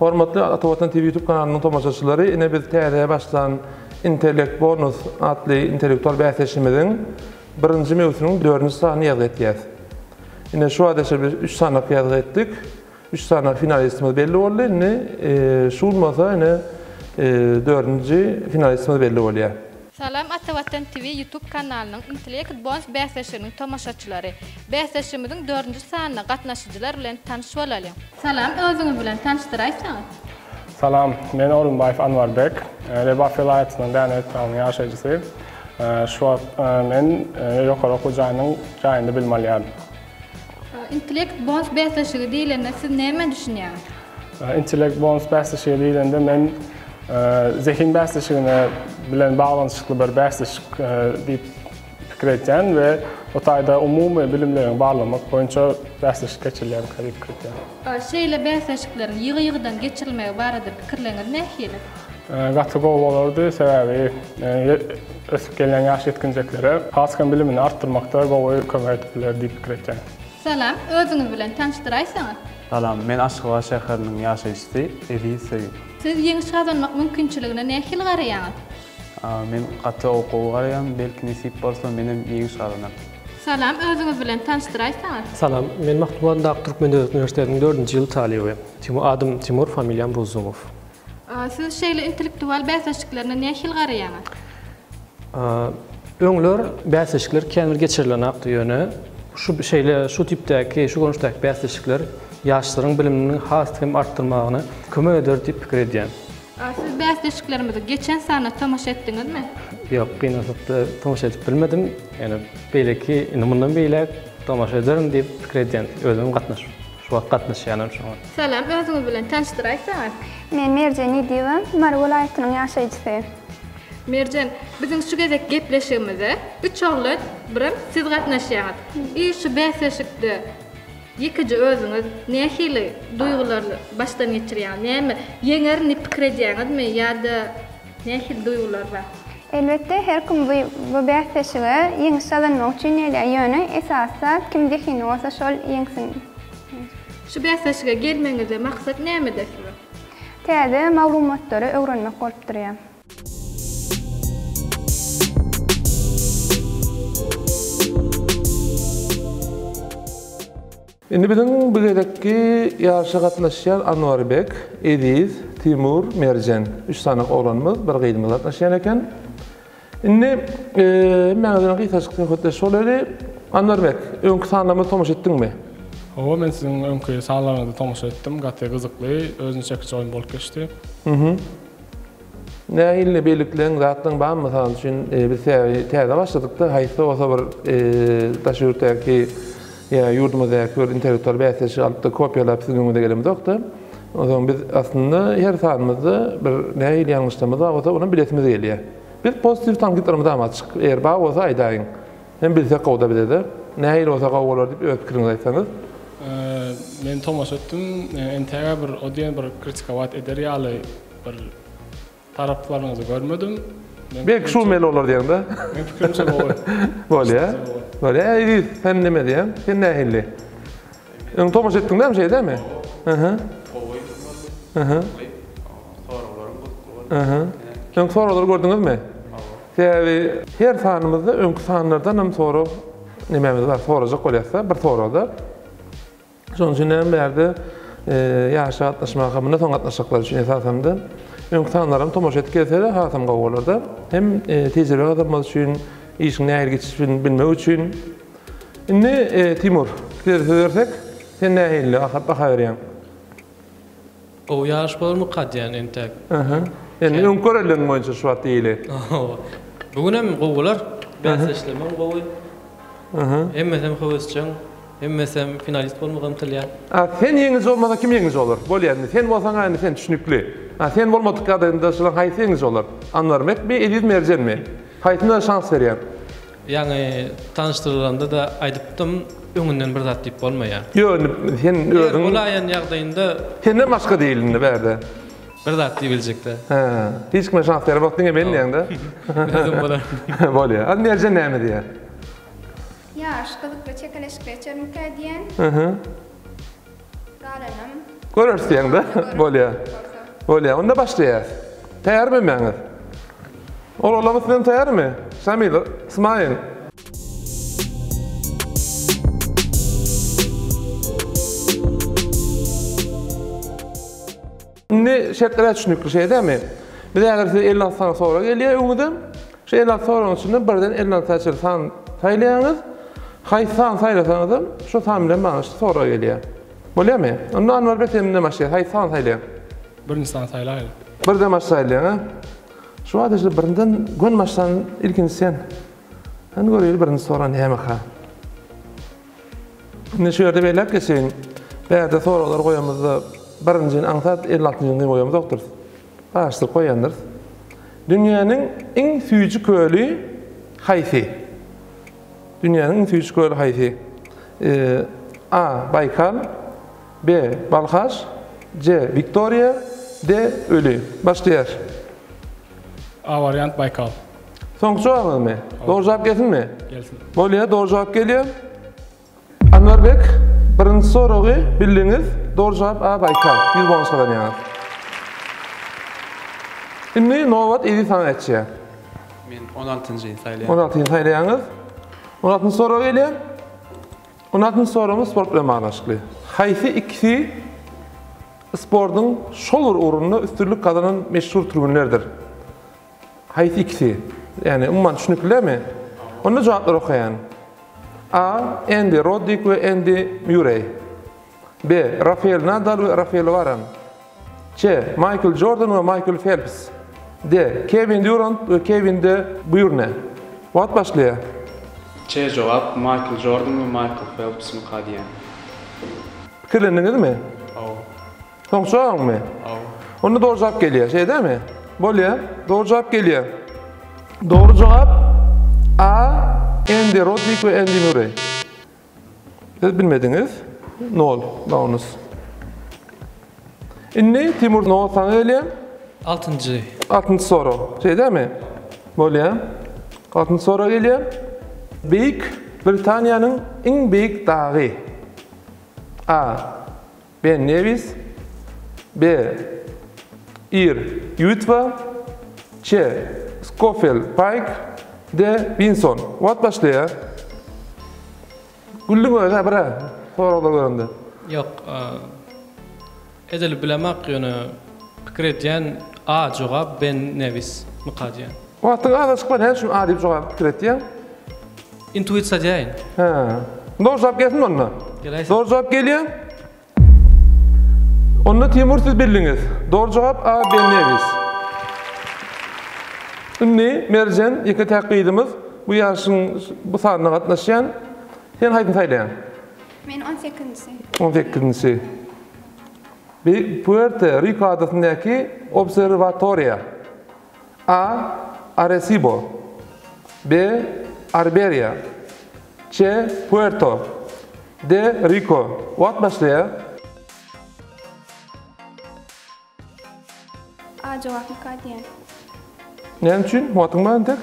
Hormatly Ata Watan TV YouTube kanalynyň tomaşaçylary, ine biz täze başlan Intellekt Bonus atly intellektual bäsleşigimiziň birinji möwsüminiň dördünji sanyny ýazgy etýäs. Ine şu wagta biz 3 sanyk ýazgy etdik. 3 sany finalistimiz belli boldy. Indi şu gün bolsa ine dördünji finalistimiz belli bolýar. Salam Ata Watan TV YouTube kanalynyň Intellekt Bonus bäsleşiginiň tomaşaçylary. Bäsleşigimiziň dördünji sanyna gatnaşyjylar bilen tanyş bolalyň. Salam özüňiz bilen tanyşdyraýsaňyz. Salam, men Orunbaýew Anwarbek, Lebap welaýatynyň Däne etrabynyň ýaşaýjysy. Şu wagt men ýokary okuw jaýynyň jaýynda bilim alýaryn. Intellekt Bonus bäsleşigi diýlende siz nämä düşünýäňiz? Intellekt Bonus bäsleşigi diýlende men zehin bäsleşigine bilen baglanyşykly bir bäsleşik diýip pikir edýän we o taýda umumy bilimleriňi barlamak boýunça bäsleşik geçirilýärmikä diýip pikir edýän. Şeýle bäsleşikleriň ýygy-ýygydan geçirilmegi barada pikirleriňiz nähili? Gaty gowy bolardy, sebäbi ösüp gelýän ýaş ýetginjeklere has hem bilimini artdyrmakda gowy kömek edip biler diýip pikir etýän. Salam, özüňiz bilen tanyşdyraýsaňyz? Salam, men Aşgabat şäheriniň ýaşaýjysy Eziz Söýün. Siz ýeňiş gazanmak mümkinçiligine nähili garaýaňyz? Men gaty gowy garaýan, belki nesip bolsa menem ýeňiş gazanaryn. Salam, özüňiz bilen tanyşdyraýsaňyz? Salam, men Magtymguly adyndaky Türkmen döwlet uniwersitetiniň dördünji ýyl talyby. Adym Timur, familiýam Ruzumow. Siz şeýle intellektual bäsleşiklerine nähili garaýaňyz? Öňler bäsleşikler kän bir geçirilenokdy, ýöne şu şeýle şu tipdäki, şu görnüşdäki bäsleşikler ýaşlaryň biliminiň has hem artdyrmagyna kömek eder diýip pikir edýän. Siz bäsleşiklerimiziň geçen sanyna tomaşa etdiňizmi? Ýok, gynansakda tomaşa edip bilmedim. Ýöne beýleki indi mundan beýläk tomaşa ederin diýip pikir edýän. Özüm gatnaşyp, şu wagt gatnaşýanam şoňa. Salam, özüňiz bilen tanyşdyraýsaňyz? Men Merjen Ýediýewa, Mary welaýatynyň ýaşaýjysy. Merjen, biziň şu gezek gepleşigimize üç oglan, birem siz gatnaşýaňyz. I şu bäsleşikde ýekeje özüňiz nähili duýgulary başdan geçirýäňiz? Näme, ýeňerin diýip pikir edýäňizmi ýa-da nähili duýgular bar? Elbetde, her kim bu bu bäsleşige ýeňiş gazanmak üçin gelýär. Ýöne esasy zat kim zehinli bolsa şol ýeňsin. Şu bäsleşige gelmegiňizde maksat nämede siziň? Täze maglumatlary öwrenmek bolup durýar. Indi biziň bu gezekki ýaryşa gatnaşýan Anwarbek, Eziz, Timur, Merjen üç sany oglanymyz, bir gyzymyz gatnaşýan eken. Indi hemmäňiz bilen gysgajyk söhbetdeş bolaly. Anwarbek, öňki sanlarymyza tomaşa etdiňmi? Hawa, men siziň öňki sanlaryňyza tomaşa etdim. Gaty gyzykly, özüne çekiji oýun bolup geçdi. Nähili bellikleň zatlaň barmy mysal üçin biz sebäbi täze başladykda haýsy bolsa bir daş ýurtdaky ýa ýurdumyzdaky bir intellektual bäsleşigi alypda kopiýalap siziň öňüňize gelemizokda. Onsoň biz aslynda her sanymyzda bir nähili ýalňyşlarymyz bar bolsa onam bilesimiz gelýär. Biz pozitiw tankytlarymyzam açyk. Eger bar bolsa aýdaýyň. Hem bilsek gowuda bizede. Nähili bolsa gowy bolar diýip öz pikiriňizi aýtsaňyz. Men tomaşa etdim. Entägä bir o diýen bir kritikowat eder ýaly bir taraplaryňyzy görmedim. Belki şu meli bolar diýeňdä. Meň pikirimçe gowy. Bolýa. Bolýa. Eziz, sen neme diýeň? Sen nähili? Öň tomaşa etdiň dämi şeýle dämi? Hı. Gowy boldy. Hı. Soraglaryň gyzykly boldy. Hı. Öň soraglary gördüňizmi? Sebäbi her sanymyzda öňki sanlardan hem sorag nemämiz bar, sorajak bolýarsa bir soragda. Şonuň üçin hem bärde ýaryşa gatnaşmaga, mundan soň gatnaşjaklar üçin esasan-da öňki sanlaram tomaşa edip gelseler hasam gowy bolar-da. Hem tejribe gazanmak üçin, işiň nähili geçişini bilmek üçin. Indi Timur, size söz bersek, sen nähili baha berýäň? Gowy ýaryş bolarmyka diýýän entäk. Aha. Indi öňki göreligiň boýunça şu wagt diýeli. Hawa. Bu gün hem gowular. Bäsleşlemem gowy. Aha. Hemmesem höwesjeň. Hemmesem finalist bolmaga ymtylýar. A sen ýeňiji bolmasaň kim ýeňiji bolar? Bolýa indi sen bolsaň-a indi sen düşnükli. A sen bolmadyk ýagdaýynda şolaň haýsy ýeňiji bolar? Anwarmekmi, Eziz Merjenmi? Haýsyna şans berýäň? Ýaňy tanyşdyrylanda-da aýdypdym, öňünden bir zat diýip bolmaýar. Ýok, indi sen özüň. Eger bolaýan ýagdaýynda. Senden başga diýil indi bärde. Bir zat diýibiljek-dä. Hä, hiç kime şans beremok, diňe men diýýäň-dä. Özüm bolar. Bolýar. A Merjen näme diýýär? Ýaryş gyzykly çekeleşikli geçermikä diýýän. Hı-hı. Galanam. Göreris diýeňde. Bolýar. Bolýar. Onda başlaýas. Taýýarmy hemmäňiz? Oglanlarymyz sizem taýýarmy? Şamil, Ismail. Indi şertler düşnükli şeý dälmi? Biz häzir size 56 sany sorag gelýär öňüňize. Şu 56 soragyň içinden birden 56 çenli san saýlaýaňyz. Haýsy sany saýlasaňyzam, şo san bilen baglanyşykly sorag gelýär. Bolýarmy? Onda Anwarbek sen bilen başlaýas. Haýsy sany saýlaýaň? Birinji sany saýlaýyn. Birden baş saýlaýaň, a? Şu wagt işte birinden gön başlan ilkinji sen. Hany göreýli birinji sorag nämeka? Indi şu ýerde belläp geçeýin. Bärde soraglar goýamyzda birinjini aňsat 56-njyny goýamyzokdyrys. Garyşdyryp goýandyrys. Dünýäniň iň süýji köli haýsy? Dünýäniň iň süýji köli haýsy? A. Baýkal B. Balhaş C. Wiktoriýa D. Öli. Başlaýar. A wariant Baýkal. Soňky jogabyňyzmy? Dogry jogap gelsinmi? Gelsin. Bolýar, dogry jogap gelýär. Anwarbek, birinji soragy bildiňiz. Dogry jogap A. Baýkal. 100 bonus gazanýaňyz. Indi nobat Eziz saňa geçýär. Men 16-njyny saýlaýan. 16-njyny saýlaýaňyz. 16-njy sorag gelýär. 16-njy soragymyz sport bilen baglanyşykly. Haýsy ikisi sportuň şol bir ugrunda üstünlik gazanan meşhur türgenlerdir? Haýsy ikisi? Ýagny umuman düşnükli dälmi? Onda jogaplary okaýan. A. Endi Roddik we Endi Mýurreý. B. Rafael Nadal we Rafael Waran. C. Maýkl Jordan we Maýkl Felps. D. Kewin Dýurant we Kewin De Býurne. Wagt başlaýar. C jogap Maýkl Jordan we Maýkl Felpsmyka diýýän. Pikirlendiňizmi? Hawa. Soňky jogabyňmy? Hawa. Onda dogry jogap gelýär, şeýle dälmi? Bolýar, dogry jogap gelýär. Dogry jogap A. Endi Roddik we Endi Murray. Siz bilmediňiz. Nol bonus. Indi Timur nol saňa gelýär. Altynjy. Altynjy sorag. Şeýle dälmi? Bolýar. Altynjy sorag gelýär. Beýik Britaniýanyň iň beýik dagy. A. Ben Newis, B. Ir Ýutwa, C. Skofel Paýk, D. Winson. Wagt başlaýar. Güldüň özi-hä bir-ä soraglar görende. Ýok, edil bilemak ýöne pikir edýän A jogap Ben Newis myka diýen. Wagtyň azajyk bar, näme üçin A diýip jogap pikir etýäň? Intuisiýa diýäýin. Hä. Dogry jogap gelsin onda. Geläýsin. Dogry jogap gelýär. Onda Timur siz bildiňiz. Dogry jogap A Ben Newis. Indi Merjen ýeke-täk gyzymyz bu ýaryşyň bu sanyna gatnaşýan. Sen haýsyny saýlaýaň? Men on sekizinjisi. On sekizinjisi. Beýik Puerto Riko adasyndaky obserwatoriýa. A. Aresibo. B. Arberiýa. C. Puerto. D. Riko. Wagt başlaýar. A jogapmyka diýen. Näme üçin? Wagtyň bar entek.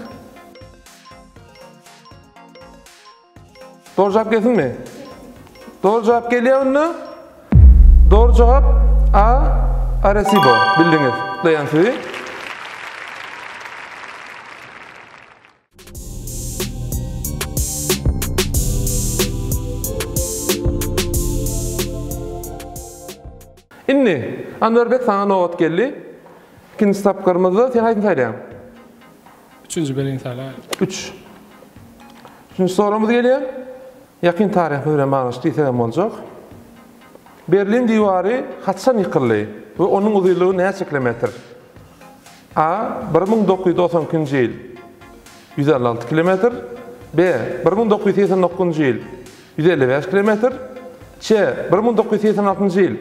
Dogry jogap gelsinmi? Dogry jogap gelýär onda. Dogry jogap A. Aresibo. Bildiňiz. Gutlaýan sizi. Indi Anwarbek saňa nobat geldi. Ikinji tapgyrymyzda sen haýsyny saýlaýaň? Üçünji belgini saýlaýaly. Üç. Üçünji soragymyz gelýär. Ýakyn taryhymyz bilen baglanyşykly diýsek hem boljak. Berlin diwary haçan ýykyldy we onuň uzynlygy näçe kilometr? A. 1992-nji ýyl, 156 kilometr. B. 1989-njy ýyl, 155 kilometr. C. 1986-njy ýyl,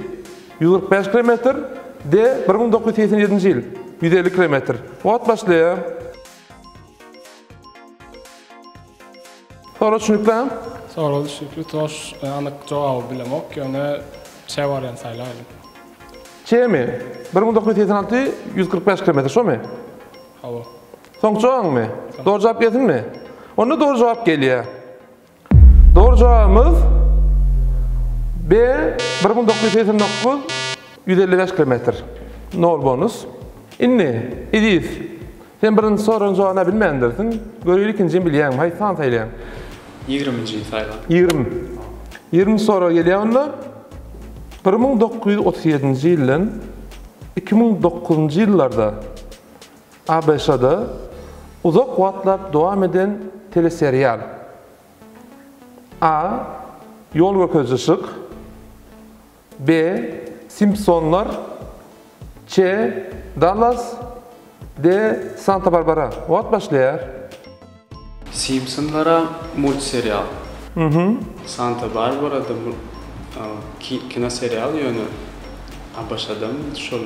145 kilometr. D. 1987-nji ýyl, 150 kilometr. Wagt başlaýar. Sorag düşnükli? Sorag düşnükli. Toş anyk jogaby bilemok, ýöne C wariant saýlaýyn. C-mi? 1986 145 kilometr, şomy? Hawa. Soňky jogabyňmy? Dogry jogap gelsinmi? Onda dogry jogap gelýär. Dogry jogabymyz B 1989. 155 kilometr. Nol bonus. Indi, Eziz, sen birinji soragyň jogabyny bilmändirsiň. Göreýin ikinjini bilýäňmi? Haýsy sany saýlaýaň? Ýigriminjini saýlan. 20. Ýigriminji sorag gelýär onda. 1937-nji ýyldan 2009-njy ýyllarda ABŞ-da uzak wagtlap dowam eden teleserial. A. Ýol görkeziji yşyk. B. Simpsonlar. C. Dallas. D. Santa Barbara. Wagt başlaýar. Simpsonlara multserial. Santa Barbara-da kinoserial ýöne ABŞ-damy şol.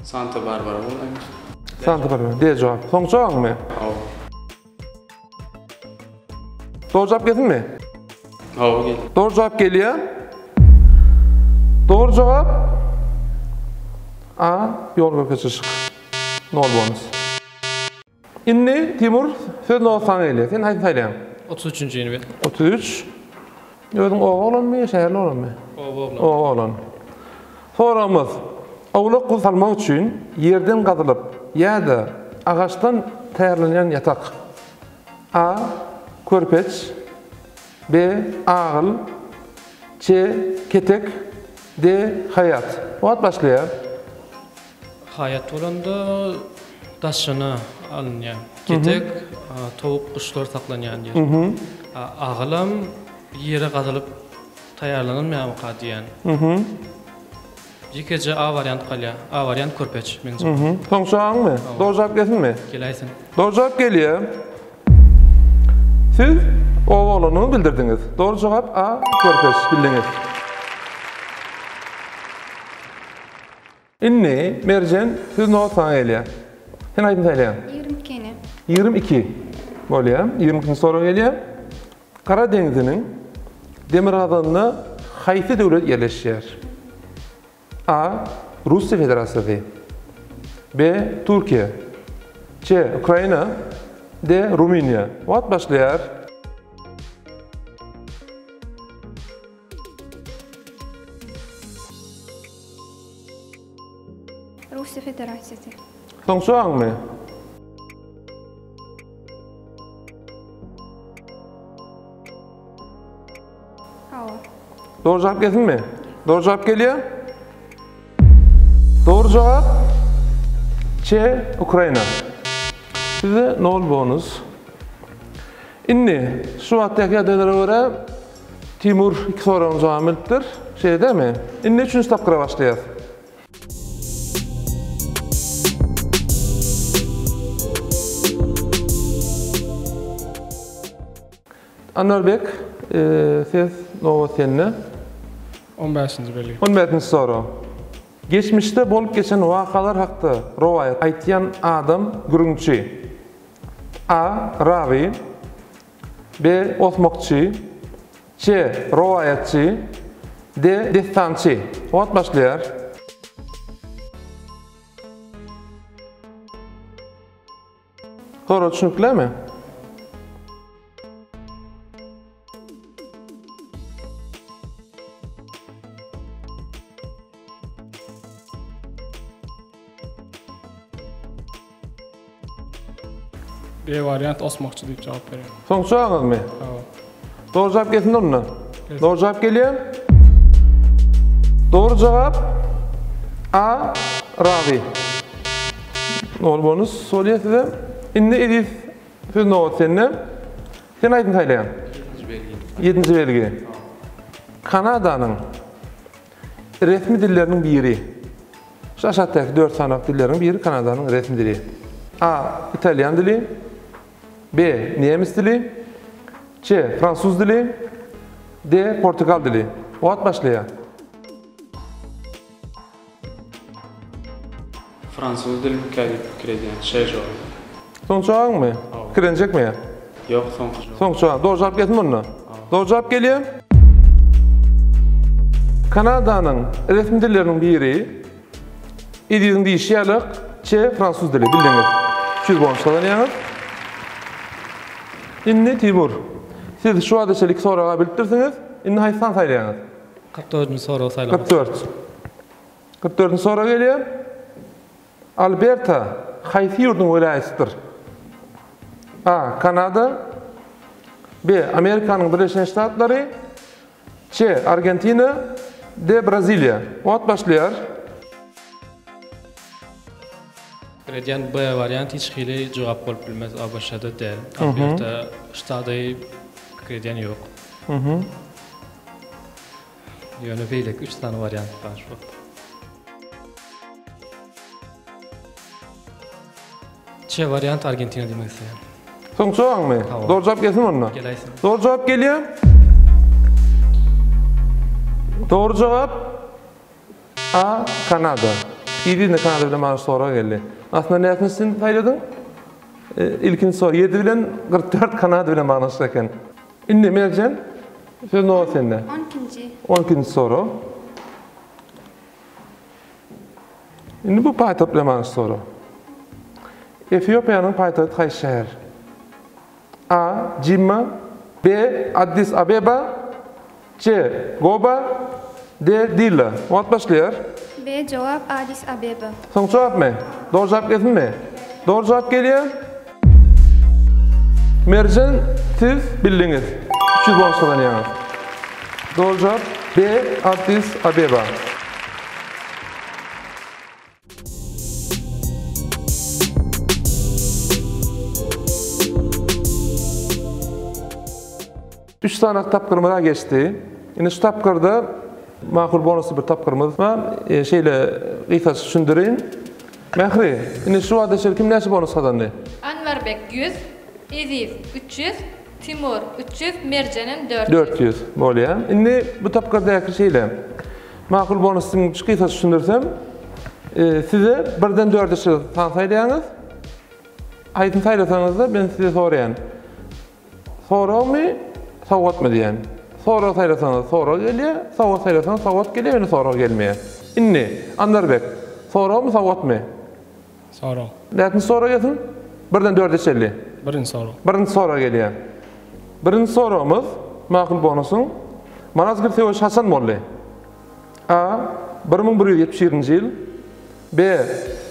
Santa Barbara bolaýmyş. Santa Barbara. D jogap. Soňky jogabyňmy? Hawa. Dogry jogap gelsinmi? Hawa gel. Dogry jogap gelýär. Dogry jogap A. Ýol görkeziji yşyk. Nol bonus. Indi Timur söz nobat saňa gelýär. Sen haýsyny saýlaýaň? 33-njini ber. 33. Özüň oba oglanmy ýa şäherli oglanmy? Oba oglan. Oba oglan. Soragymyz, Owlak guzy salmak üçin ýerden gazylyp ýa-da agaçdan taýýarlanýan ýatak. A. Körpeç. B. Agyl. C. Ketek. D. Haýat. Wagt başlaýar. Haýat bolanda daşyna alynýar. Ketek towuk guşlar saklanýan ýer. Agylam ýere gazylyp taýýarlanylmaýarmyka diýýän. Ýekeje A wariant galýar. A wariant körpeç meň jogabym. Soňky jogabyňmy? Dogry jogap gelsinmi? Geläýsin. Dogry jogap gelýär. Siz oba oglanyny bildirdiňiz. Dogry jogap A körpeç bildiňiz. Indi, Merjen, söz nobat saňa gelýär. Sen haýsyny saýlaýaň? 22-ni. 22. Bolýar. 22-nji sorag gelýär. Gara deňziniň demirgazygynda haýsy döwlet ýerleşýär? A. Russiýa Federasiýasy. B. Türkiýe. C. Ukraina. D. Rumyniýa. Wagt başlaýar. Russiýa Federasiýasy. Soň soraňmy? Hawa. Dogry jogap gelsinmi? Dogry jogap gelýär. Dogry jogap C. Ukraina. Size nol bonus. Indi şu wagtdaky ýagdaýlara görä Timur iki soragyň jogabyny bilipdir. Şeýle dälmi? Indi üçünji tapgyra başlaýas. Anwarbek, ses nobat sende. On bäşinji belgi. On bäşinji sorag. Geçmişde bolup geçen wakalar hakda rowaýat aýtýan adam gürrüňçi. A. Rawy. B. Osmakçy. C. Rowaýatçy. D. Dessançy. Wagt başlaýar. Sorag düşnüklimi? B wariant osmakçy diýip jogap berýän. Soňky jogabyňyzmy? Hawa. Dogry jogap gelsin onda. Dogry jogap gelýär. Dogry jogap A. Razy. Nol bonus bolýar size. Indi Eziz söz nobat sende. Sen aýdyň saýlaýaň. Ýedinji belgi. Ýedinji belgi. Kanadanyň resmi dilleriniň biri. Şu aşakdaky dört sany dilleriň biri Kanadanyň resmi dili. A. Italýan dili. B. Nemes dili. C. Fransuz dili. D. Portugal dili. Wagt başlaýar. Fransuz dilimikä diýip pikir edýän. Şeý jogap. Soňky jogabyňmy? Pikirlenjekmi ýa? Ýok, soňky jogap. Soňky jogap. Dogry jogap gelsin onda. Dogry jogap gelýär. Kanadanyň resmi dilleriniň biri Eziziň diýişi ýaly C fransuz dili bildiňiz. 300 bonus gazanýaňyz. Indi Timur, siz şu wagta çenli iki soraga bilipdirsiňiz. Indi haýsy sany saýlaýaňyz? 44-nji soragy saýlamak. 44. 44-nji sorag gelýär. Alberta haýsy ýurduň welaýatydyr? A. Kanada B. Amerikanyň Birleşen Ştatlary C. Argentina D. Braziliýa Wagt başlaýar. Pikir edýän B wariant hiç hili jogap bolup bilmez ABŞ-da däl. Alberta ştady pikir edýän ýok. Ýöne beýleki üç sany wariant bar şu wagt. C wariant Argentina diýmek isleýän. Soň jogabyňmy? Dogry jogap gelsin onda. Geläýsin. Dogry jogap gelýär. Dogry jogap A. Kanada. Yzy-yzyna Kanada bilen bagly sorag geldi. Aslynda näçinjisini saýladyň? Ilkinji sorag 7 bilen 44 Kanada bilen baglanyşykly eken. Indi Merjen, söz nobat sende. On ikinji. On ikinji sorag. Indi bu paýtagt bilen bagly sorag. Efiopiýanyň paýtagty haýsy şäher? A. Jimma B. Addis Abeba C. Goba D. Dilla. Wagt başlaýar. B. Jogap Addis Abeba. Soňky jogapmy? Dogry jogap gelsinmi? Dogry jogap gelýär. Merjen siz bildiňiz. 300 bonus gazanýaňyz. Dogry jogap B. Addis Abeba. Üç sany tapgyrymyz-a geçdi. Indi şu tapgyrda makul bonusly bir tapgyrymyz bar. Şeýle gysgaça düşündireýin. Mähri, indi şu wagta çenli kim näçe bonus gazandy? Anwarbek 100, Eziz 300, Timur 300, Merjenem 400. 400 bolýar. Indi bu tapgyrdaky şeýle. Makul bonus siziň gysgaça düşündirsem, size birden dörde çenli san saýlaýaňyz. Haýsyny saýlasaňyz-da men size soraýan. Soragmy, sowgatmy diýen. Sorag saýlasaňyz sorag gelýär, sowgat saýlasaňyz sowgat gelýär, ýöne sorag gelmeýär. Indi, Andarbek, soragmy, sowgatmy? Sorag. Nätinji sorag gelsin? Birden dörde çenli. Birinji sorag. Birinji sorag gelýär. Birinji soragymyz, makul bonusyň, Malazgirt söweşi haçan boldy? A. 1171-nji ýyl B.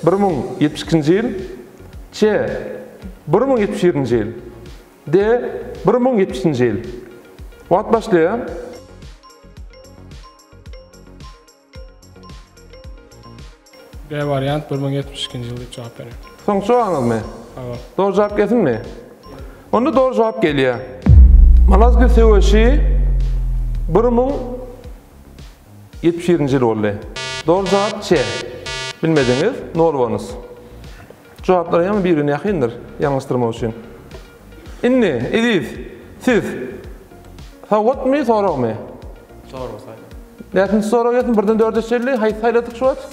1072-nji ýyl C. 1071-nji ýyl D. 1070-nji ýyl Wagt başlaýar. B wariant 1072-nji ýyl diýip jogap berýän. Soňky jogabyňyzmy? Hawa. Dogry jogap gelsinmi? Onda dogry jogap gelýär. Malazgirt söweşi 1071-nji ýyl boldy. Dogry jogap C. Bilmediňiz, nol bonus. Jogaplar ýaňy bir-birine ýakyndyr, ýalňyşdyrmak üçin. Indi, Eziz, siz sowgatmy, soragmy? Sorag saýlaň. Näçinji sorag gelsin? Birden dörde çenli haýsy saýladyk şu wagt?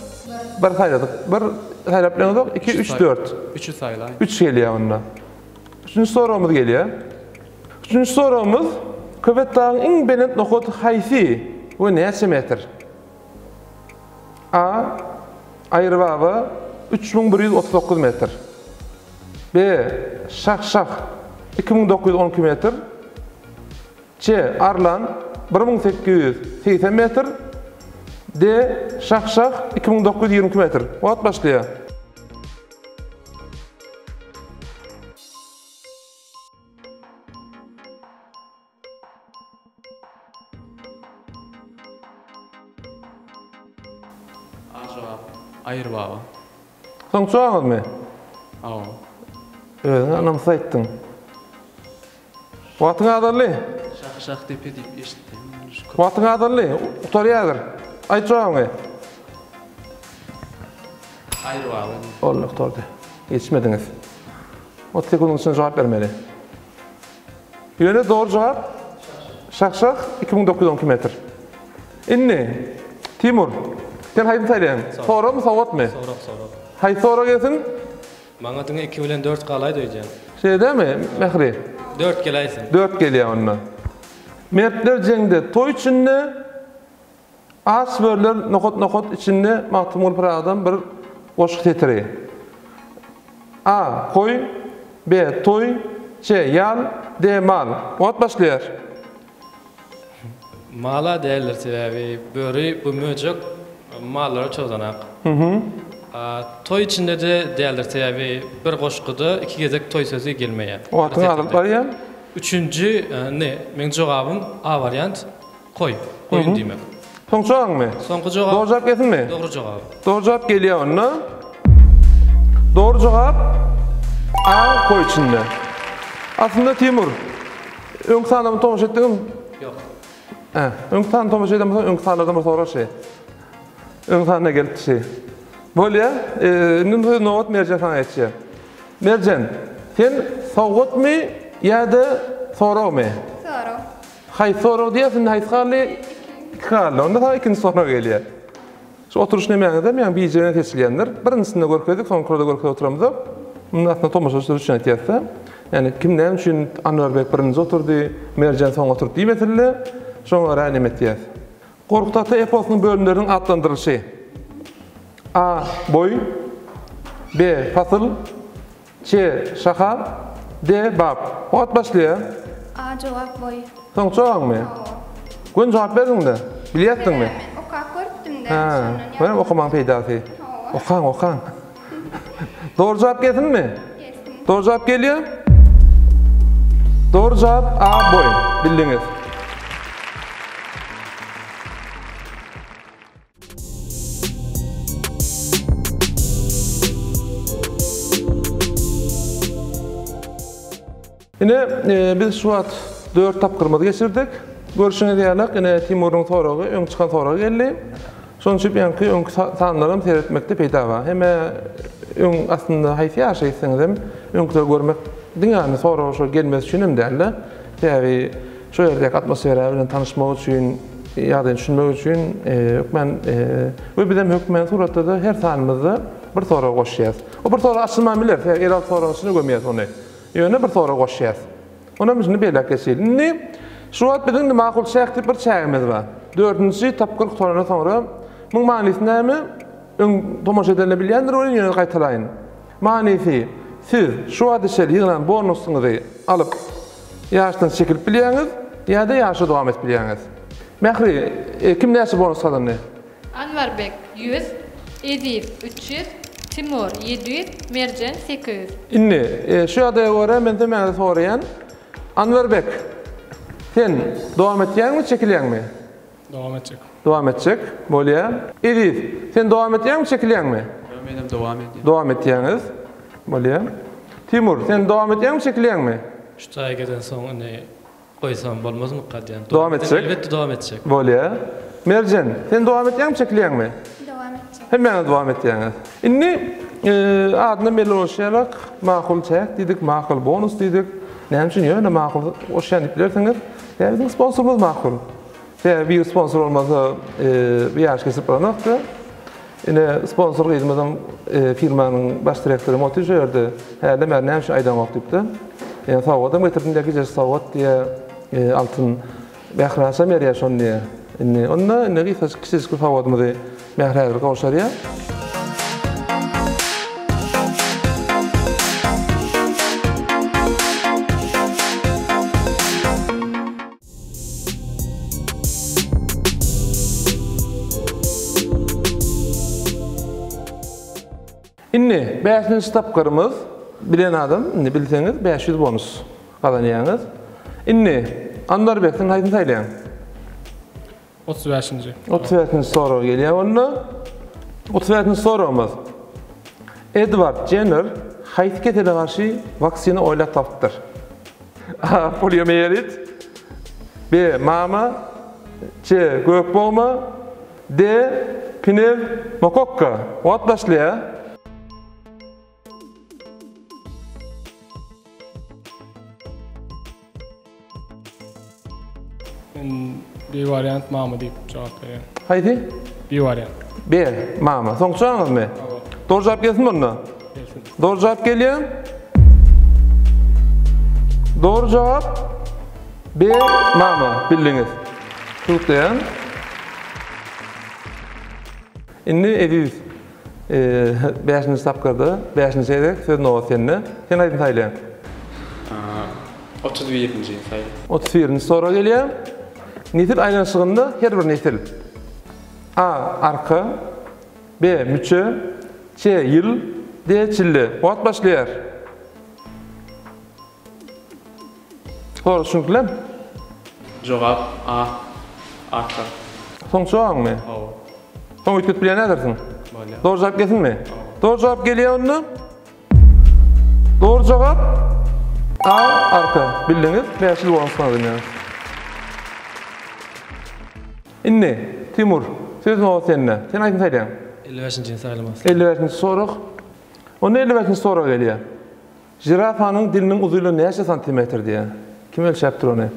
Bir saýladyk. Bir saýlap bileňizok. 2, 3, 4. Üçi saýlaýyn. 3 gelýär onda. Üçünji soragymyz gelýär. Üçünji soragymyz Köpetdagyň iň belent nokaty haýsy we näçe metr? A. Aýrybaba 3139 metr. B. Şah-Şah 2912 metr. C. Arlan 1880 metr. D. Şah-Şah 2922 metr. Wagt başlaýar. A jogap. Aýyr baba. Soň jogabyňyzmy? Hawa. Özüňe ynamsyz aýtdyň. Wagtyň azaldy. Şah şah depe diýip eşitdim. Wagtyň azaldy. Gutarýar häzir. Aýt jogabyňy. Aýyr baba diýip. Boldy, gutardy. Ýetişmediňiz. 30 sekundyň içinde jogap bermeli. Ýöne dogry jogap Şah-şah 2912 metr. Indi Timur, sen haýsyny saýlaýaň? Soragmy, sowgatmy? Sorag, sorag. Haýsy sorag gelsin? Maňa diňe 2 bilen 4 galaýdy öýdýän. Şeýle dälmi, Mähri? 4 geläýsin. 4 gelýär onda. Mertler jeňde, toý içinde, Aç börüler nokat-nokat içinde Magtymguly Pyragydan bir goşgy setiri. A. Koý B. Toý C. Ýal. D. Mal. Wagt başlaýar. Mala däldir sebäbi böri bu möjek mallara çozanak. Toý içinde-de däldir sebäbi bir goşguda iki gezek toý sözi gelmeýär. Wagtyň azalyp barýar. Üçünji ne meň jogabym A wariant koý, goýun diýmek. Soňky jogabyňmy? Soňky jogap. Dogry jogap gelsinmi? Dogry jogap. Dogry jogap gelýär onda. Dogry jogap A koý içinde. Aslynda Timur, Öňki sanlarymy tomaşa etdiňmi? Ýok. Hä, öňki sany tomaşa eden bolsaň, öňki sanlardan bir sorag şeý. Öňki sanyna gelipdi şeý. Bolýa, indi söz nobat Merjen saňa geçýär. Merjen, sen sowgatmy ýa-da soragmy? Sorag. Haýsy sorag diýýäs, indi haýsy galdy? Iki galdy. Onda saňa ikinji sorag gelýär. Şu oturyş nemäňizem ýaňy bije bilen seçilýändir. Birinjisinde görkezdik, soňkularda görkezip oturamyzok. Muny aslynda tomaşaçylar üçin aýtýas-da. Ýagny kim näme üçin Anwarbek birinji oturdy, Merjen soň oturdy diýmesinler, şoňa görä neme etýäs. Gorkut ata eposynyň bölümleriniň atlandyrylyşy. A. Boý. B. Pasyl. C. Şaha. D. Bap. Wagt başlaýar. A. Jogap boý. Soň jogabyňmy? Hawa. Göni jogap berdiňdä. Bilýärsiňmi? Sebäbi men okap görüpdim-dä, Hä, şondan ýazdym. görem okamagyň peýdasy. Hawa. Okaň, okaň. Dogry jogap gelsinmi? Gelsin. Dogry jogap gelýär. Dogry jogap A. Boý. Bildiňiz. Ine, biz şu wagt dört tapgyrymyzy geçirdik. Görşüňiz ýaly, ine Timuryň soragy, öň çykan soragy geldi. Şonuň üçin ýaňky öňki sanlaram seretmekde peýda bar. Heme öň aslynda haýsy ýaşa gitseňiz hem öňküleri görmek diňe ýagny sorag şol gelmesi üçin hem däl-de. Sebäbi Şu ýerdäki atmosfera bilen tanyşmak üçin, ýagdaýyny düşünmek üçin hökmän we bizem hökmän suratda-da her sanymyzda bir sorag goşýas. O bir sorag açylman biler, sebäbi 56 soragyň içine gömýäs ony. Ýöne bir sorag goşýas. Onam indi belläp geçeýin. Indi şu wagt biziň indi makul çäk diýip bir çägimiz bar. Dördünji tapgyr gutarandan soňra muň manysy näme? Öň tomaşa edenler bilýändir welin ýöne gaýtalaýyn. Manysy, siz şu wagta çenli ýygnan bonusyňyzy alyp Ýaşdan çekilip bilýäňiz ýa-da ýaşa dowam edip bilýäňiz. Mähri, kim näçe bonus gazandy? Anwarbek, 100, Eziz, 300, Timur, 700, Merjen, 800. Indi, şu ýagdaýa görä men hemmäňize soraýan, Anwarbek, sen dowam etýäňmi, çekilýäňmi? Dowam etjek. Dowam etjek. Bolýa. Eziz, sen dowam etýäňmi, çekilýäňmi? Ýok, menem dowam edýän. Dowam etýäňiz. Bolýa. Timur, sen dowam etýäňmi, çekilýäňmi? Şu jaýa gelensoň indi goýsam bolmazmyka diýýän. Dowam etjek. Elbetde dowam etjek. Bolýa. Merjen, sen dowam etýäňmi, çekilýäňmi? Dowam etjek. Hemmäňiz dowam etýäňiz. Indi adyndan belli bolşy ýaly, makul çäk diýdik, makul bonus diýdik. Näme üçin ýöne makul goşýan diýip bilersiňiz. Sebäbi biziň sponsorymyz makul. Sebäbi bir sponsor bolmasa bu ýaryş geçirip bolanokdy. Ine sponsor gyzymyzyň firmanyň baş direktory otyr şu ýerde. Hälem bäri näme üçin aýdaňok diýipdi. Ýa sowgadam getirdim diýýär, gijesi sowgat diýýär, altyn Mährihaşam berýär şony diýýär. Indi onda indi gysgajyk kiçijik bir sowgadymyzy Mähri häzir gowşurýar. Indi bäşinji tapgyrymyz bilen adam indi bilseňiz 500 bonus gazanýaňyz. Indi Anwarbek sen haýsyny saýlaýaň? 35-nji. 35-nji sorag gelýär onda. 35-nji soragymyz. Edward Jenner haýsy kesele garşy waksina oýlap tapypdyr? A. Poliomiýelit B. Mama C. Gök bogma D. Pnevmokokka Wagt başlaýar. Men B wariant mama diýip jogap berýän. Haýsy? B wariant. B mama. Soňky jogabyňyzmy? Hawa. Dogry jogap gelsin onda. Gelsin. Dogry jogap gelýär. Dogry jogap B mama bildiňiz. Tutlaýan. Indi Eziz bäşinji tapgyrda bäşinji gezek söz nobat sende. Sen haýsyny saýlaýaň? 31-nji saýla. 31-nji sorag gelýär. Nesil aýlanyşygynda her bir nesil A. Arka B. Müçe C. Ýyl D. Çille Wagt başlaýar. Sorag düşüniklimi? Jogap A. Arka. Soňky jogabyňmy? Hawa. Soň üýtgedip bilýän häzirsiň? Bolýar. Dogry jogap gelsinmi? Dogry jogap gelýär onda. Dogry jogap A. Arka. Bildiňiz. 500 bonus gazanýaňyz. Indi, Timur, söz nobat sende. Sen aýdym saýlaýaň. 55-njini saýlamak 55-nji sorag. Onda 55-nji sorag gelýär. Žirafanyň diliniň uzynlygy näçe santimetr diýýär. Kim ölçäpdir ony?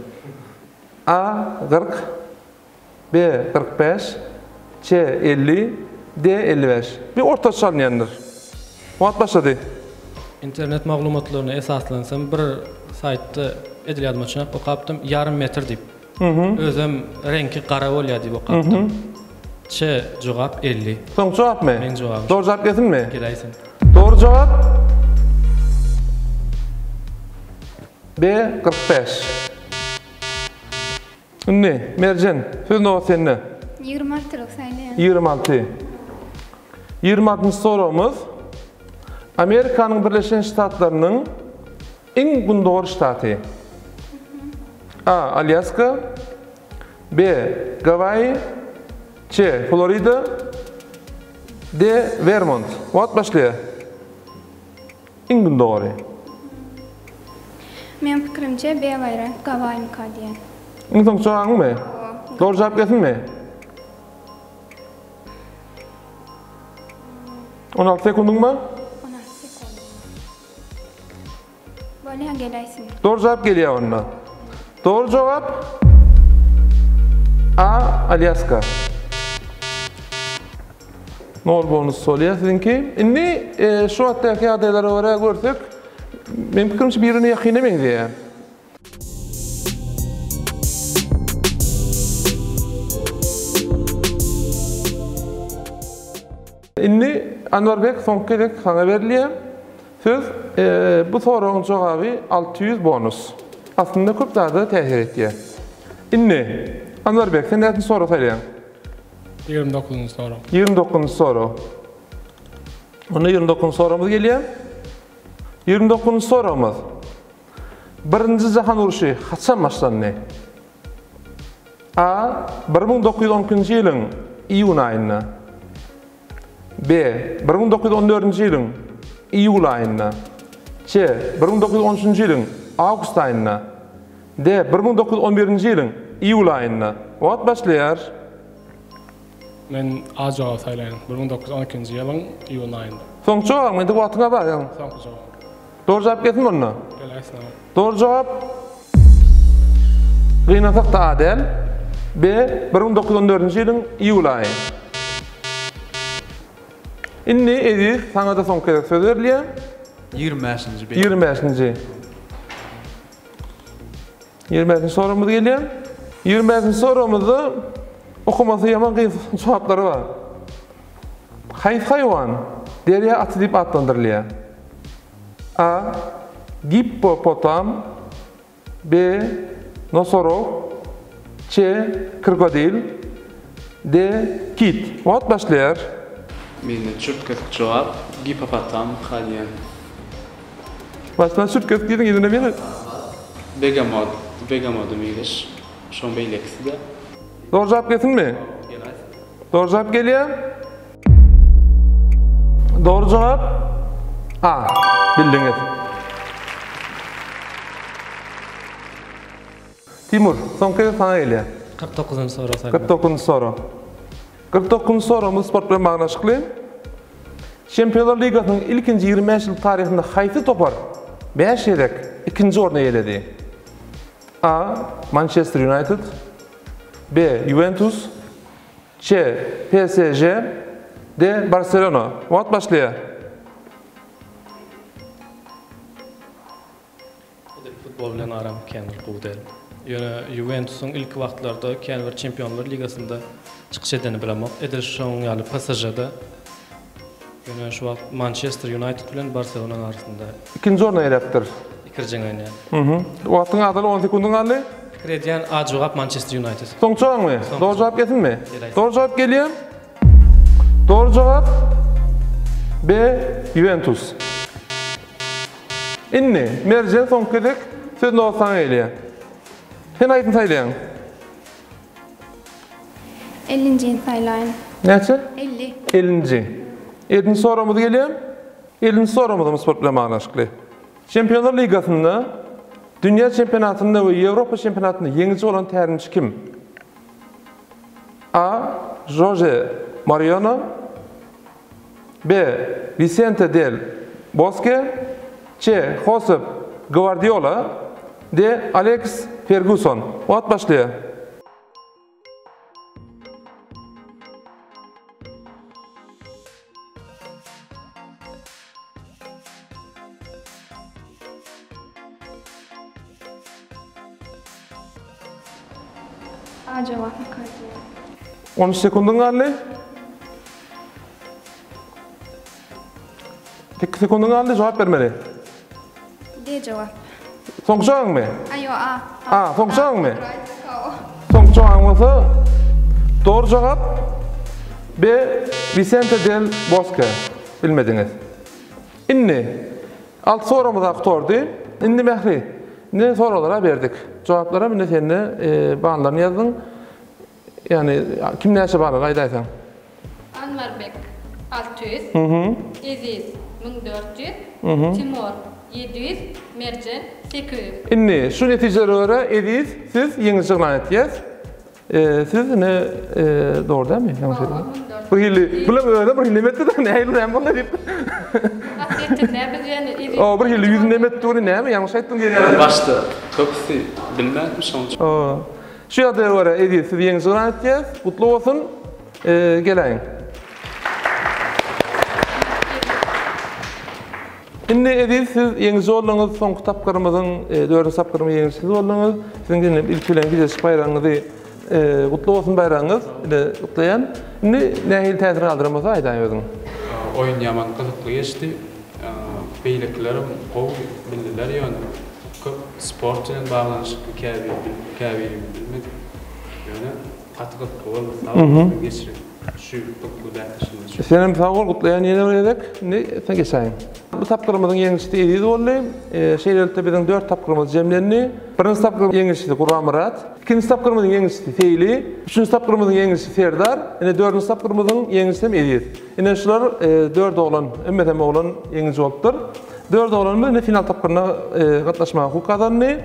A. 40 B. 45 C. 50 D. 55 Bir ortaça alynýandyr. Wagt başlady. Internet maglumatlaryna esaslansam bir saýtda edil ýadyma düşenok okapdym ýarym metr diýip. Özem reňki gara bolýar diýip okapdym. Ç jogap 50. Soňky jogapmy? Meň jogabym. Dogry jogap gelsinmi? Geläýsin. Dogry jogap B 45. Indi Merjen, söz nobat sende. 26-lyk saýlaýan. 26. 26-njy soragymyz Amerikanyň Birleşen Ştatlarynyň Iň gündogar ştaty. A. Alýaska B. Gawaýi C. Florida D. Wermont Wagt başlaýar. Iň gündogary. Meň pikirimçe B wariant Gawaýmyka diýen. Iň soňky jogabyňmy? Hawa. Dogry jogap gelsinmi? 16 sekundyň bar. 16 sekund. Bolýa geläýsin. Dogry jogap gelýär onda. Dogry jogap A. Alýaska. Nol bonus bolýar siziňki. Indi e, şu wagtdaky ýagdaýlara görä görsek, meň pikirimçe birine ýakyna meňzeýär. Indi Anwarbek soňky gezek saňa berilýär. Söz bu soragyň jogaby 600 bonus. Aslynda köp zada täsir etýär. Indi Anwarbek sen näçinji sorag saýlaýaň? 29-njy sorag. 29-njy sorag. Onda 29-njy soragymyz gelýär. 29-njy soragymyz. Birinji jahan urşy haçan başlandy? A. 1912-nji ýylyň iýun aýynda. B. 1914-nji ýylyň iýul aýynda. C. 1913-nji ýylyň awgust aýynda. D. 1911-nji ýylyň iýul aýynda. Wagt başlaýar. Men A jogaby saýlaýan. 1912-nji ýylyň iýun aýynda. Soňky jogabyň indi wagtyňa bar. Soňky jogap. Dogry jogap gelsin onda. Geläýsin aga. Dogry jogap Gynansak-da A däl. B 1914-nji ýylyň iýul aýy. Indi Eziz saňa-da soňky gezek söz berilýär. 25-nji B. 25-nji. 25-nji soragymyz gelýär. 25-nji soragymyzda okamasy ýaman kyn jogaplary bar. Haýsy haýwan derýa aty diýip atlandyrylýar? A. Gippopotam B. Nosorog C. Krokodil D. Kit. Wagt başlaýar. Mende çürt-kesik jogap, Gipopotam diýen. Başdan çürt-kesik diýdiň, yzyna ýene. Begemot, begemoda meňzeş. Şoň beýlekisi-de. Dogry jogap gelsinmi? Dogry jogap gelýär. Dogry jogap A. Bildiňiz. Timur, soňky gezek saňa gelýär. 49-njy sorag saýlamak. 49-njy sorag. 49-njy soragymyz sport bilen baglanyşykly. Çempionlar ligasynyň ilkinji 25 ýyllyk taryhynda haýsy topar 5 gezek ikinji orny eýeledi? A. Mançester Ýunaýted B. Ýuwentus C. PSG D. Barselona Wagt başlaýar. Edil futbol bilen aram kän bir gowy däl. Ýöne Ýuwentusyň ilki wagtlarda kän bir Çempionlar ligasynda çykyş edenini bilemok. Edil şonuň ýaly PSG-de. Ýöne şu wagt Mançester Ýunaýted bilen Barselonanyň arasynda. Ikinji orny eýeläpdir. Pikirjeňlenýän. Wagtyň azaly on sekundyň galdy. Pikir edýän A jogap Mançester Ýunaýted. Soňky jogabyňmy? Dogry jogap gelsinmi? Dogry jogap gelýär. Dogry jogap B Ýuwentus. Indi Merjen soňky gezek söz nobat saňa gelýär. Sen haýsyny saýlaýaň? Ellinjini saýlaýyn. Näçe? 50. Ellinji. Ellinji soragymyz gelýär. Ellinji soragymyzam sport bilen baglanyşykly. Çempionlar ligasynda, dünýä çempionatynda we Ýewropa çempionatynda ýeňiji bolan tälimçi kim? A. Žoze Mourinho B. Wisente del Boske C. Hosep Gwardiola D. Aleks Ferguson Wagt başlaýar. A jogap Gvardiola. 13 sekundyň galdy. 8 sekundyň galdy, jogap bermeli. D jogap. Soňky jogabyňmy? A ýok, A. A, soňky jogabyňmy? Soňky jogabyň bolsa dogry jogap B. Wisente del Boske. Bilmediňiz. Indi alty soragymyz-a gutardy. Indi Mähri, indi soraglara berdik. Jogaplaram indi sende ballaryny ýazdyň. Ýagny kim näçe bal aldy aýdaýsaň. Anwarbek, 600, Eziz, 1400, Timur, 700, Merjen, 800. Indi şu netijelere görä Eziz siz ýeňiji yglan etýäs. Siz ine dogry dälmi? Ýalňyş aýtdym. Bir hili bulam özem bir hili neme etdi-de nähili näme boldy diýip. Asly näme biz ýöne Eziz. O bir hili ýüzüni neme etdi welin näme ýalňyş aýtdym diýen ýaly. Başda köpüsi bilmändim şoň üçin. Şu ýagdaýa görä Eziz sizi ýeňiji yglan etýäs. Gutly bolsun. Geläýiň. Indi Eziz siz ýeňiji bolduňyz. Soňky tapgyrymyzyň dördünji tapgyrymyzyň ýeňijisi siz bolduňyz. Siziň indi ilki bilen gijeki baýragyňyzy gutly bolsun baýragyňyz. Ine gutlaýan. Indi nähili täsir galdyran bolsa aýdaý özüň. Oýun ýaman gyzykly geçdi. Beýlekilerem gowy bildiler ýöne köp sport bilen baglanyşykly käbiri käbirini bilmedik. Ýöne gaty gyzykly boldy. Sag boluň siziň geçiren şu gyzykly bäsleşigiňiz üçin. Senem sag bol gutlaýan ýene bir gezek. Indi sen geçäýiň. Bu tapgyrymyzyň ýeňijisi Eziz boldy. Şeýlelikde biziň dört tapgyrymyz jemlendi. Birinji tapgyryň ýeňijisi Gurbanmyrat, ikinji tapgyrymyzyň ýeňijisi Seýli, üçünji tapgyrymyzyň ýeňijisi Serdar, ine dördünji tapgyrymyzyň ýeňijisi hem Eziz. Ine şular dört oglan, hemmesem oglan ýeňiji bolupdyr. Dört oglanymyz indi final tapgyryna gatnaşmaga hukuk gazandy.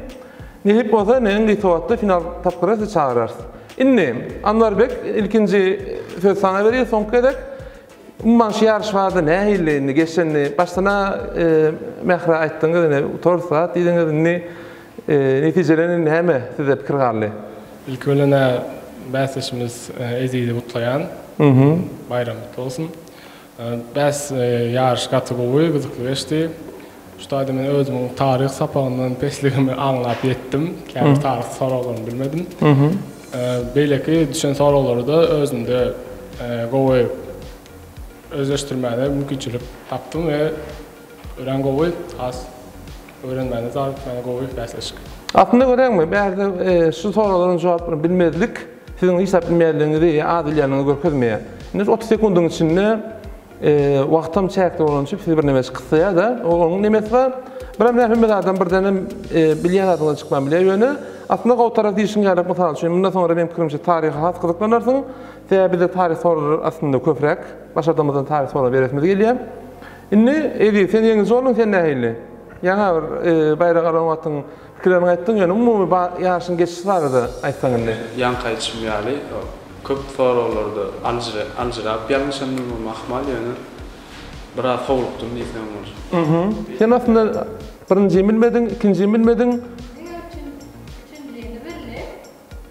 Nesip bolsa ine iň gysga wagtda final tapgyra sizi çagyrarys. Indi Anwarbek ilkinji sözi saňa berýär soňky gezek. Umuman şu ýaryş barada nähili indi geçenini başdan-a Mährä aýtdyňyz ine utarys zat diýdiňiz indi netijeler indi näme sizde pikir galdy? Ilki bilen-ä bäsdeşimiz Ezizi gutlaýan. Baýram gutly bolsun. Bäs ýaryş gaty gowy, gyzykly geçdi. Şu taýda men özümiň taryh sapagyndan pesligimi aňlap ýetdim. Käbir taryh soraglaryny bilmedim. Beýleki düşen soraglary-da özümde gowy özleşdirmäne mümkinçilik tapdym we örän gowy, has öwrenmäne, zat etmäne gowy bäsleşik. Aslynda göräýiňmi, bärde şu soraglaryň jogaplaryny bilmezlik siziň hiç zat bilmeýänligiňizi ýa az bilýänligiňizi görkezmeýär. Indi şu 30 sekundyň içinde Wagtam çäkli bolany üçin sizi birneme gyssaýar-da, onuň nemesi bar. Birem hemme zadam birdenem bilýän zadyňdan çykman bilýär. Ýöne aslynda gowy tarapy diýşiň ýaly, mysal üçin, mundan soňra meň pikirimçe taryha has gyzyklanarsyň. Sebäbi bizde taryh soraglary aslynda köpräk. Başardygymyzdan taryh sorag beresimiz gelýär. Indi Eziz, sen ýeňiji bolduň, sen nähili? Ýaňa bir baýrak alan wagtyň pikirleriňi aýtdyň, ýöne umumy ýaryşyň geçişi barada aýtsaň indi. Ýaňky aýdyşym ýaly, Köp soraglarda aljyrap ýalňyşan bolmam ahmal ýöne biraz howlukdym diýsem bolar. Sen aslynda birinjini bilmediň, ikinjini bilmediň. Diňe üçünjini bildi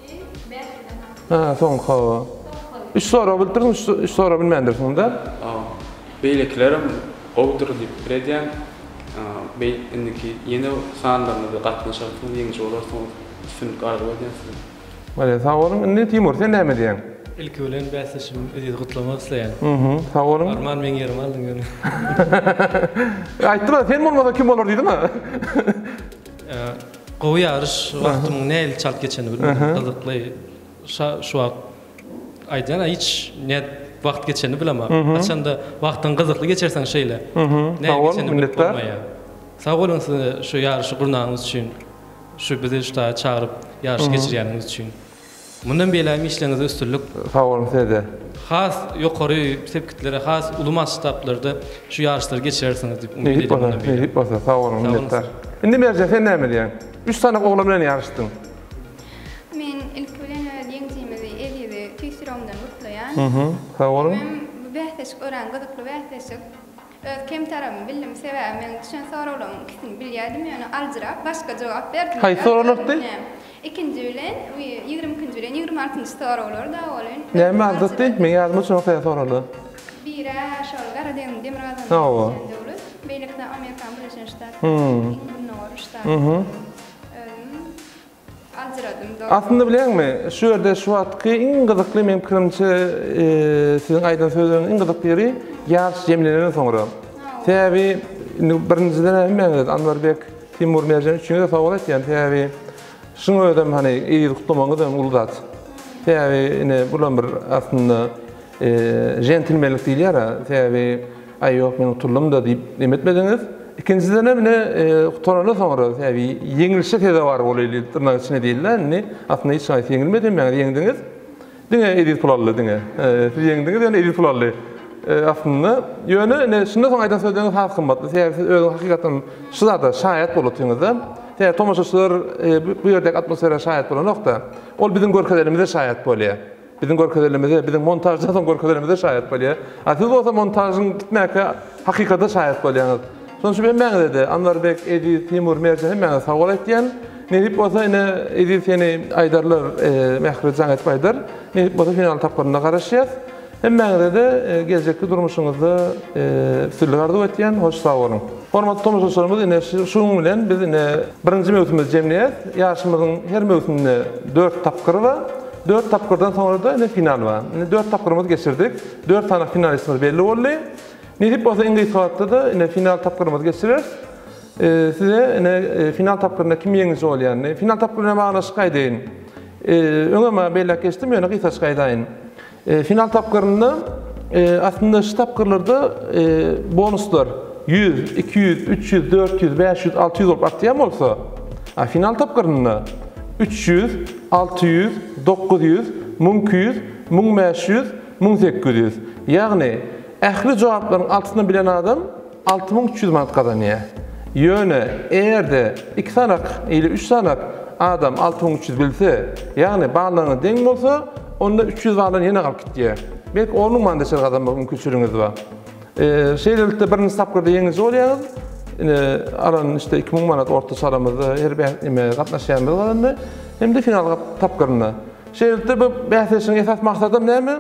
i bäşiden aldy. Ha, soňky hawa. Üç sorag bilipdirsiň, üç sorag bilmändirsiň-dä. Hawa. Beýlekilerem gowudyr diýip pikir edýän. Indiki ýene sanlaryňyzda gatnaşarsyňyz, ýeňiji bolarsyňyz. Üstünlik arzuw edýän size. Bolýar, sag boluň. Indi Timur, sen näme diýýäň? Ilki bilen bäsdeşim Ezizi gutlamak isleýän. Mhm, sag boluň. Arman meň ýerimi aldyň ýöne. Aýtdym-a, sen bolmasaň kim bolar diýdim-a. Gowy ýaryş, wagtymyň nähili çalt geçenini bilmedim. Gyzykly. Şa şu wagt aýdýan-a hiç nädip wagt geçenini bilemok. Haçanda wagtyňy gyzykly geçirseň şeýle. Sag bol, minnetdar. Sag boluň size şu ýaryşy gurnanyňyz üçin. Şu bizi şu taýa çagyryp ýaryş geçirýäniňiz üçin. Mundan beýlägem işleriňizde üstünlik. Sag boluň size-de. Has ýokary sepgitlere, has uly masştablarda şu ýaryşlary geçirersiňiz diýip umyt Nesip bolsa, nesip bolsa. Sag boluň, minnetdar. Indi Merjen sen näme diýýäň? Üç sany oglan bilen ýaryşdyň. Men ilki bilen öz ýeňijimizi Ezizi tüýs ýüregimden gutlaýan. Sag boluň. Hemem bu bäsleşik örän gyzykly bäsleşik. Öz kem tarabymy bildim, sebäbi meň düşen soraglarymyň ikisini bilýärdim, ýöne aljyrap başga jogap berdim. Haýsy soraglardy? Ikinji bilen, 22-nji bilen 26-njy soraglar da welin. Näme aljyrtdy? Meň ýadyma düşenok sähel soraglar. Biri şol Gara deňziň demirgazygynda ýerleşen döwlet, beýlekisi Amerikanyň Birleşen Ştatlarynyň iň gündogar ştaty. Özüm aljyradym dogry. Aslynda bilýäňmi, şu ýerde şu wagtky iň gyzykly meň pikirimçe siziň aýdan sözleriňiziň iň gyzykly ýeri ýaryş jemlenenden soňra. Sebäbi indi birinjiden hemmäňiz Anwarbek, Timur, Merjen üçüňize sag bol aýtýan. Sebäbi şuň özem hany eziz gutlamagyňyz hem uly zat. Sebäbi ine bulam bir aslynda Jentlmenlik diýilýär-ä, sebäbi aý ýok men utuldym-da diýip neme etmediňiz. Ikinjidenem ine gutarandan soňra sebäbi ýeňilişe sezewar bolýly dyrnak içinde diýildi indi. Aslynda hiç haýsy ýeňilmedi, hemmäňiz ýeňdiňiz. Diňe Eziz pul aldy diňe. Siz ýeňdiňiz ýöne Eziz pul aldy. Aslynda ýöne ine şundan soň aýdan sözleriňiz has gymmatly. Sebäbi siz özüňiz hakykatdan şu zada şaýat bolup otyrňyzda. Sebäbi tomaşaçylar bu ýerdäki atmosfera şaýat bolanok-da. Ol biziň görkezenimize şaýat bolýar. Biziň görkezenimize, biziň montaždan soň görkezenimize şaýat bolýar. A siz bolsa montažyň gitmäkä hakykata şaýat bolýaňyz. Şonuň üçin hemmäňize-de, Anwarbek, Eziz, Timur, Merjen hemmäňize sag bol aýtýan. Nesip bolsa ine Eziz seni aýdarlar, Mähri jaň edip aýdar. Nesip bolsa final tapgyrynda garaşýas. Hemmäňize-de geljekki durmuşyňyzda üstünlik arzuw etýän. Hoş sag boluň. Hormatly tomaşaçylarymyz ine şunuň bilen biz ine birinji möwsümimizi jemleýäs. Ýaryşymyzyň her möwsüminde dört tapgyry bar. Dört tapgyrdan soňra-da ine final bar. Indi dört tapgyrymyzy geçirdik. Dört sany finalistimiz belli boldy. Nesip bolsa iň gysga wagtda-da ine final tapgyrymyzy geçireris. Size ine final tapgyrynda kim ýeňiji bolýanyny, final tapgyry bilen baglanyşykly aýdaýyn. Öňem belläp geçdim, ýöne gysgaçyk aýdaýyn. Final tapgyrynda aslynda şu tapgyrlarda bonuslar 100, 200, 300, 400, 500, 600 bolup artýan bolsa, a final tapgyrynda 300, 600, 900, 1200, 1500, 1800. Ýagny ähli jogaplaryň altysyny bilen adam 6300 manat gazanýar. Ýöne, eger-de iki sanak ili üç sanak adam 6300 bilse, ýagny ballaryňyz deň bolsa, onda 300 baldan ýene galyp gitýär. Belki on müň manada çenli gazanmak mümkinçiligiňiz bar. Şeýlelikde birinji tapgyrda ýeňiji bolýaňyz. Ine, alan işte 2000 manat ortaça alamyzda her neme gatnaşýanymyz gazandy. Hem-de final tapgyrynda. Şeýlelikde bu bäsleşigiň esasy maksadam näme?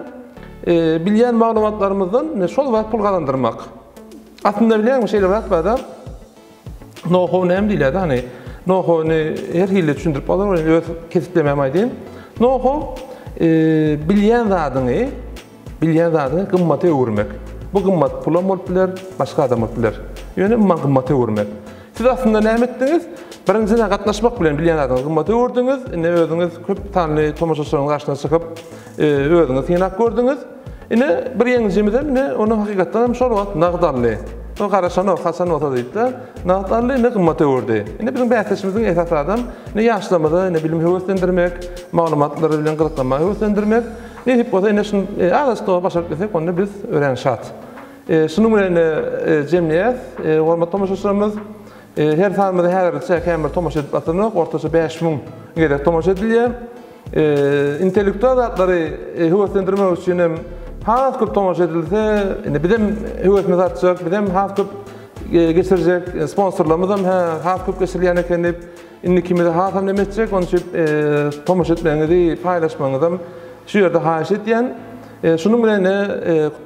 Bilýän maglumatlarymyzdan şol wagt pul gazandyrmak. Aslynda bilýäňmi şeýle bir zat barda know-how näme diýilýär hany know-howny her hili düşündirip bolar men öz kesgitlemämi aýdaýyn. Know-how e, bilýän zadyňy bilýän zadyňy gymmata öwürmek. Bu gymmat pulam bolup biler, başga adam bolup biler. Ýöne umuman gymmata öwürmek. Siz aslynda näme etdiňiz? Birinjiden gatnaşmak bilen bilýän zadyňyzy gymmata öwürdiňiz. Indi özüňiz köp sanly tomaşaçylaryň garşysyna çykyp, e, özüňizi synap gördüňiz. Ine, bir ýeňijimiz hem ine, ony hakykatdan hem şol wagt nagt aldy. O garaşanok, haçan bolsa diýip-de, nagt aldy, ine gymmata öwürdi. Ine biziň bäsdeşimiziň esasy adam, ine ýaşlarymyza ine bilim höweslendirmek, maglumatlar bilen gyzyklanmaga höweslendirmek. Nesip bolsa ine şuny e, azajyk da başaryp bilsek, onda biz örän şat. E, şunuň bilen ine e, jemleýäs. Hormatly tomaşaçylarymyz, her sanymyza häzirlikçe kän bir tomaşa edip basanok, ortaça 5000 gezek tomaşa edilýär. Intellektual zatlary höweslendirmek üçin hem has köp tomaşa edilse, indi bizem höwesimiz artjak, bizem has köp geçirjek, sponsorlarymyz hem has köp geçirilýän eken diýip, indikimizi has hem neme etjek, onuň üçin tomaşa etmegiňizi, paýlaşmagyňyzy hem şu ýerde haýyş edýän. Şunuň bilen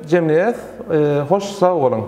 jemleýäs. Hoş sag boluň.